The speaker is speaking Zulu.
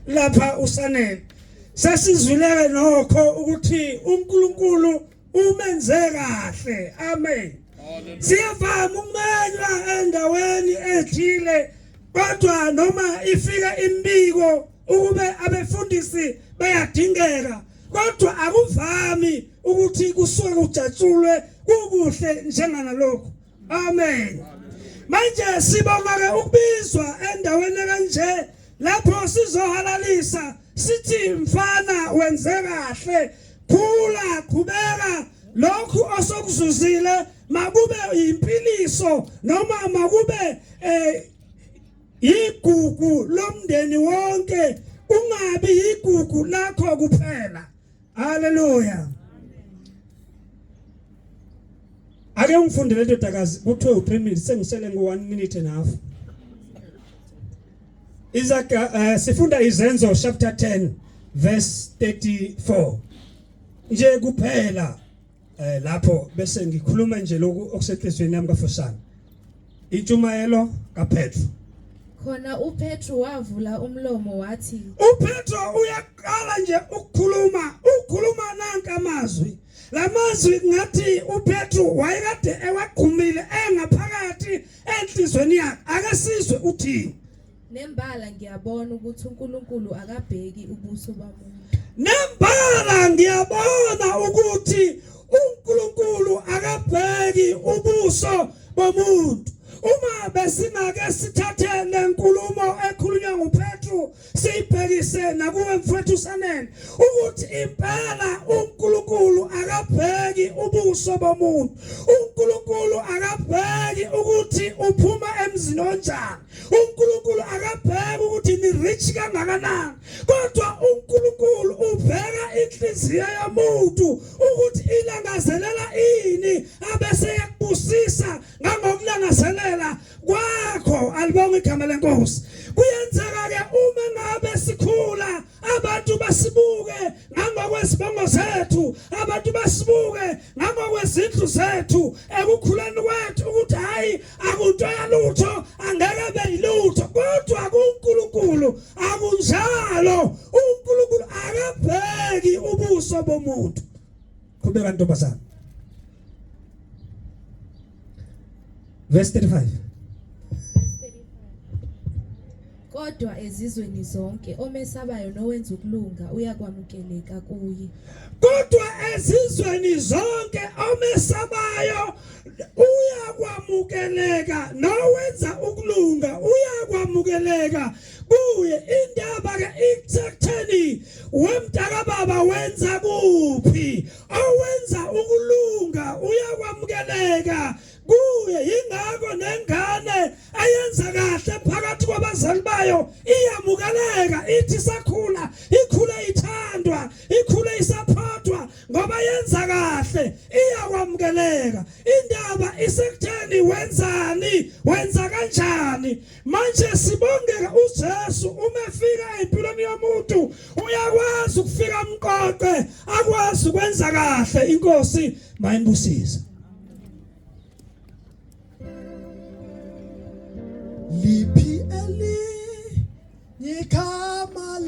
Lapha uSanele sesizwileke nokho ukuthi uNkulunkulu umenze kahle. Amen. Siyavama ukumenywa endaweni ethile, kodwa noma ifika imbiko ukube abefundisi bayadingeka, kodwa akuvami ukuthi kusuke kujatshulwe kukuhle njenganalokhu. Amen. Manje sibonga ke ukubizwa endaweni kanje lapho sizohalalisa sithi mfana wenze kahle, khula, qhubeka, lokhu osokuzuzile makube impiliso noma makube igugu lomndeni wonke, ungabi igugu lakho kuphela. Haleluya. Ake ungifundele ndodakazi, kuthiwe u3 minutes, sengisele ngo 1 minute and a half. Isaka sifunda Izenzo chapter 10 verse 34 nje kuphela, lapho bese ngikhuluma nje lokhu okusenhliziyweni yami kafushane. Intshumayelo kaPetro. Khona uPetro wavula umlomo wathi, uPetro uyaqala nje ukukhuluma, ukhuluma nanka amazwi. Lamazwi ngathi uPetro wayekade ewagqumile engaphakathi enhlizweni yakhe. Ake sizwe uthini. Nembala ngiyabona ukuthi uNkulunkulu akabheki ubuso bamuntu. Nembala ngiyabona ukuthi uNkulunkulu akabheki ubuso bomuntu. Uma besingake sithathe lenkulumo ekhulunywa nguPetru siyibhekise nakuwe mfowethu Sanele, ukuthi impela uNkulunkulu akabheki ubuso bomuntu, uNkulunkulu akabheki ukuthi uphuma emzini onjani, uNkulunkulu akabheki ukuthi ni rich kangakanani, kodwa uNkulunkulu ubheka inhliziyo yomuntu ukuthi ilangazelela ini, abese yakubusisa ngangokulangazelela kwakho. Alibonga igama lenkosi. Kuyenzeka ke uma ngabe sikhula abantu basibuke ngangokwezibongo zethu, abantu basibuke ngangokwezindlu zethu ekukhuleni kwethu, ukuthi hayi akunto yalutho, angeke beyilutho, kodwa kuNkulunkulu akunjalo. uNkulunkulu akabheki ubuso bomuntu. Qhubeka ntombazana. Verse 35. Kodwa ezizweni zonke omesabayo nowenza ukulunga uyakwamukeleka kuye. Kodwa ezizweni zonke omesabayo uyakwamukeleka nowenza ukulunga uyakwamukeleka kuye. Indaba ke ikutheni wemntaka baba wenza kuphi? Owenza ukulunga uyakwamukeleka kuye. Yingakho nengane ayenza kahle phakathi kwabazali bayo iyamukeleka, ithi sakhula ikhule ithandwa, ikhule isaphathwa ngoba yenza kahle, iyakwamukeleka. Indaba isekutheni wenzani, wenza kanjani. Manje sibongeka uJesu uma efika empilweni yomuntu uyakwazi ukufika amqoqe, akwazi ukwenza kahle. Inkosi mayinibusise. Liphi elinye igama?